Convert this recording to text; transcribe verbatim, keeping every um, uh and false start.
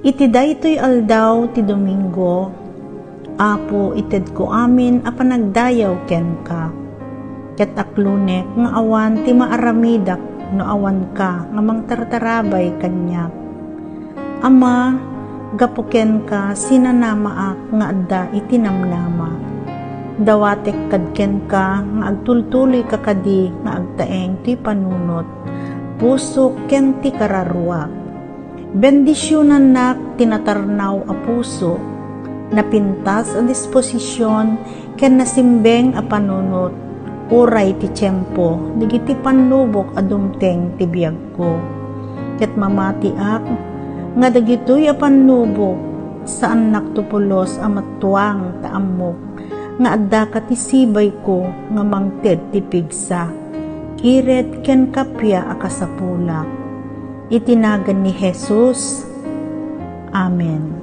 Iti daytoy aldaw ti Domingo, Apo, itedko amin a panagdayaw kenka, ket aklonek nga awan ti maaramidak no awanka nga mangtartarabay kaniak. Ama, gapu kenka, sinanamaak nga adda iti namnama. Dawatek kad kenka nga agtultuloyka kadi nga agtaeng ti panunot, pusok ken ti kararuak. Bendisionannak ti natarnaw a puso, napintas a disposision, ken nasimbeng a panunot, uray ti tiempo dagiti pannubok a dumteng ti biagko. Ket mamatiak nga dagitoy a pannubok, saannakto pulos a mattuang ta ammok nga addaka ti sibayko nga mangted ti pigsa, kired ken kappia a kasapulak. Iti nagan ni Jesus. Amen.